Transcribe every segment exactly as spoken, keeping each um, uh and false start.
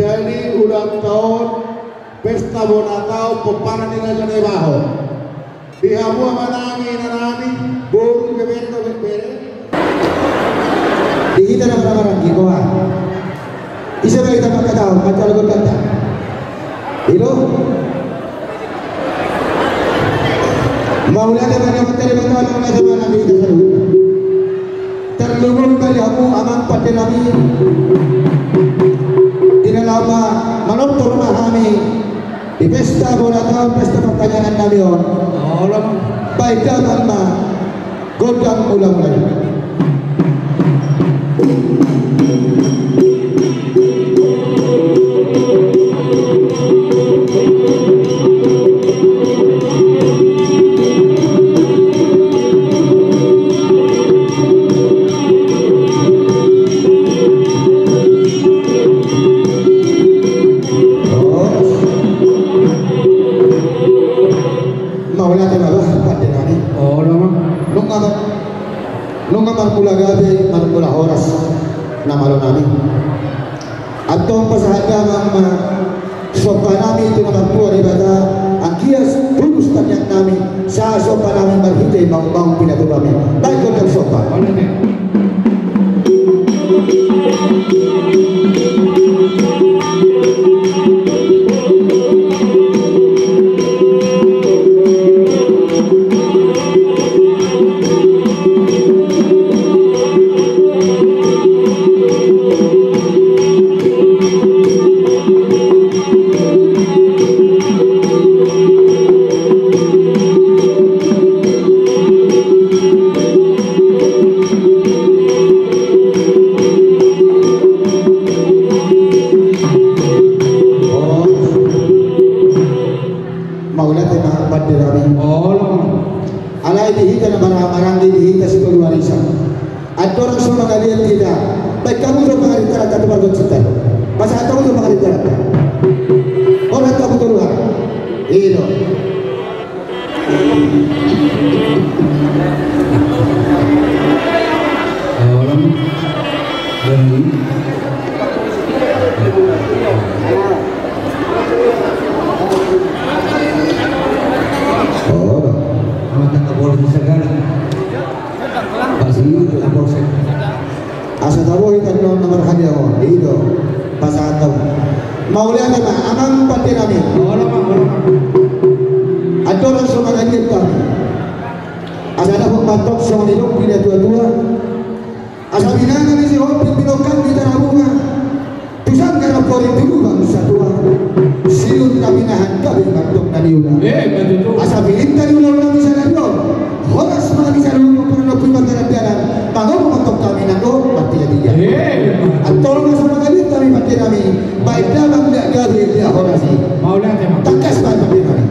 Jadi ulang tahun pesta bona taon pomparan ni Raja Naibaho. Di hamu amanami, inanami, boru, bebere, bebere. Di hita na marhahamaranggi, boha? Ise ma hita manghatahon, mancalonhon hita? Ilo. Mauliate ma di Amanta Debata, mauliate ma di hita saluhutna. Tarlumobi ma di hamu amang pandenami, di na laho ma-, manortor ma hami di pesta bona taon, pesta partangiangan nami on. Olo. Baen damang ma gondang mula-mula i. Mauliate ma, bah, pandenami. Olo ma. Nunga ma-, nunga marmula gabe, marmula horas na malo nami. Antong pasahat damang ma somba nami tu na martua Debata, anggiat tulus tangiang nami, sahat somba nami marhite maung-maung pinatupa nami. Baen gondang somba. Mauliate ma, pandenami. Olo. Alai di hita na marhahamaranggi, di hita sitolu arisan, andorang so mangaliat hita, baen hamu jo pangarintaranta tu pargonsinta. Pasahat hamu jo pangarintaranta. Olo, hamu tolu ha. Ilo. Olo. Olo. Amanta Kapolsek Sagala. Pasti Kapolsek. Asa tabo hita na marhadiahon, i do. Pasahat hamu. Mauliate ma, amang pandenami. Olo ma, olo ma. Andorang so mangaliat hami, asa dapot ma antong songon nidok ni natua-tua. Asa binanga ni Sihombing, binongkak ni Tarabunga, tu sanggar amporik tu lubang satua. Silun na pinahan gabe ma antong na niula. Eh, betul. Asa pilinta ni ulaon nami sadari on, horas ma hami saluhutna, parnampuan pardalan, mangomo ma antong hami nanggo martiga-tiga. Eh, betul. Antong asa mangaliat hami, pandenami, baen damang na gabe, na horas i. Mauliate ma. Tangkas ma, pandenami.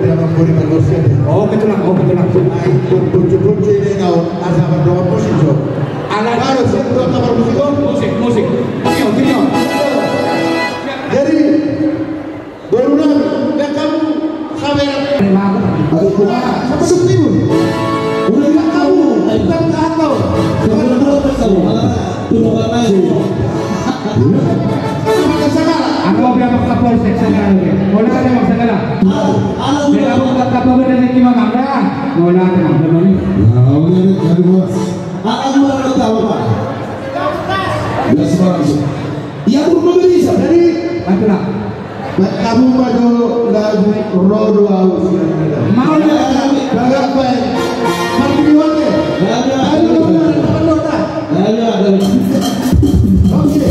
Dia mambori pergosian. Oke, tulang, oke, tulang. Ai, pun-, puncu-puncu ini kau, asa berdua musik, so. Ala- Baru, siap, dua kamar musik, oh. Musik, musik. Trio, trio. Jadi, baru nami, dan kamu, kamera. Terima kasih. Siapa tuh, Timun? Udah, nggak kamu, bukan kau. Bukan kau, bukan kau. Tunggu, Bang, ayo. Anu, biar Pak Kapolsek Sagala, oke. Boleh kan, Bang Sagala? Biar Pak Kapolsek dari Kimang, ya. Boleh kan, Bang? Nah, oke, oke, Bos. Akan gua tahu, Pak. Biar semangat. Ia pun memberi, jadi. Betul lah. Kamu maju lagu rodo aus. Mau ya? Bagak baik. Martirion ya? Ada. Ayo, ada. Ada. Oke.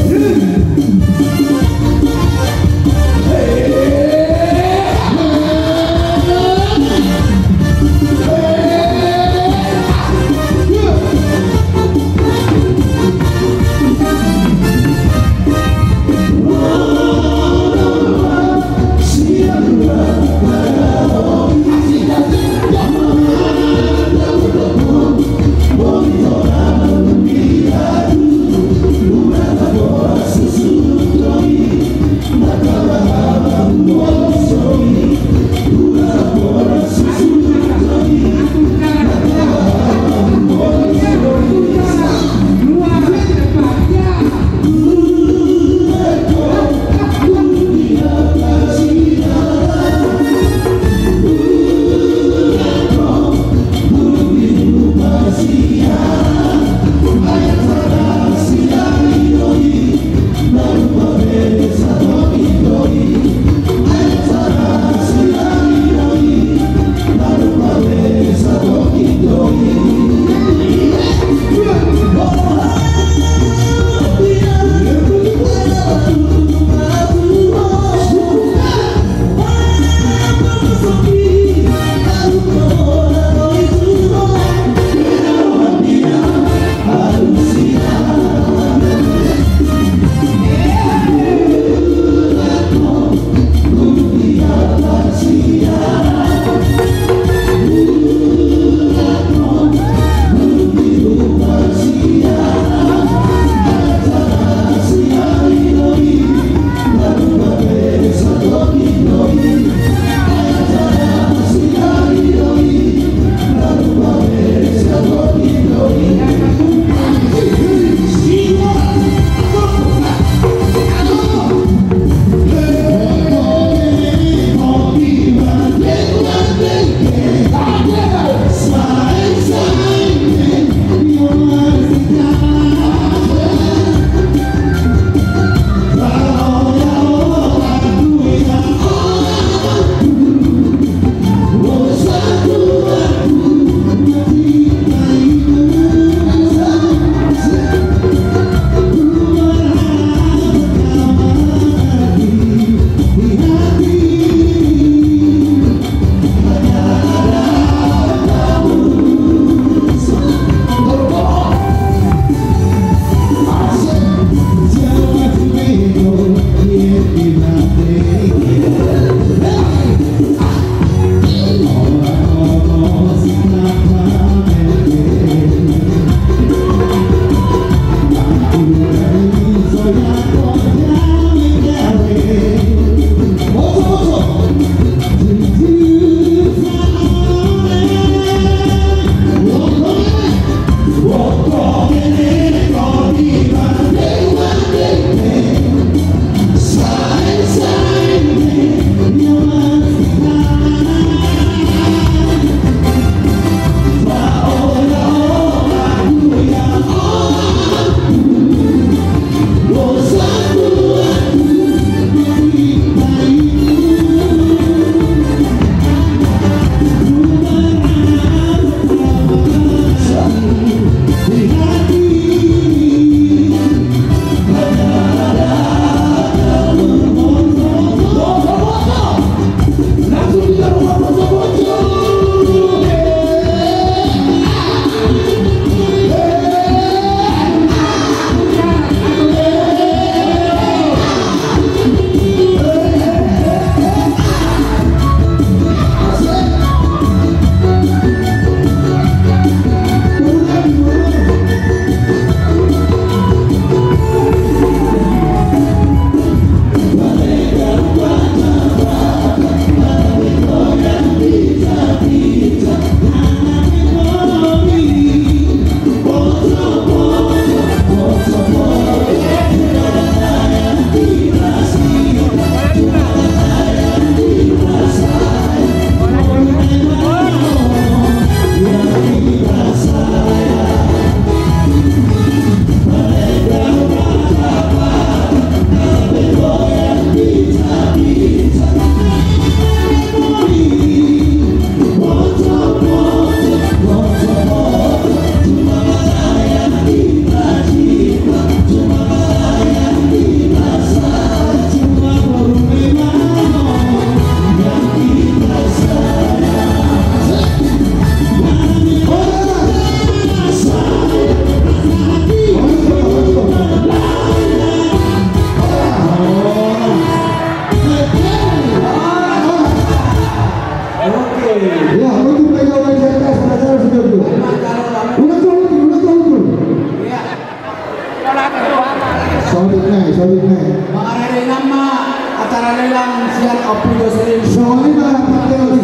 Songon i ma pande nami.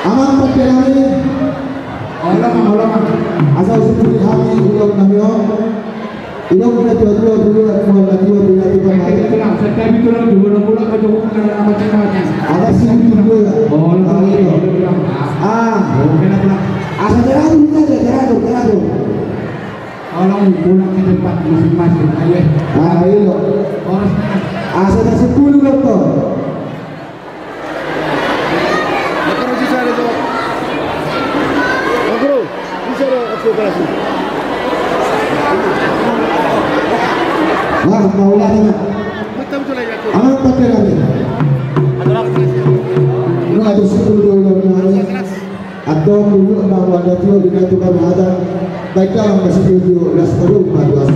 Amang pande nami. Olo ma, olo ma. Asa usup ni hami ulaon nami on. Ulaon na tua-tua dulu, ulaon na tua-tua dulu. Ada si itu dulu ya. Olo ma. Ah. Asa teratur saja, teratur, teratur. Tolong pulang ke tempat masing-masing, ayo. Ah, ayo. Horas. Asa na sepuluh dokter. Wah, mau lagi, Mak. Amang pande nami. Nah, ada sepuluh dokter. Antong dulu ma, ada tio di na tukang hata. Baik, dalam masih tio, las terus, Pak Tuan.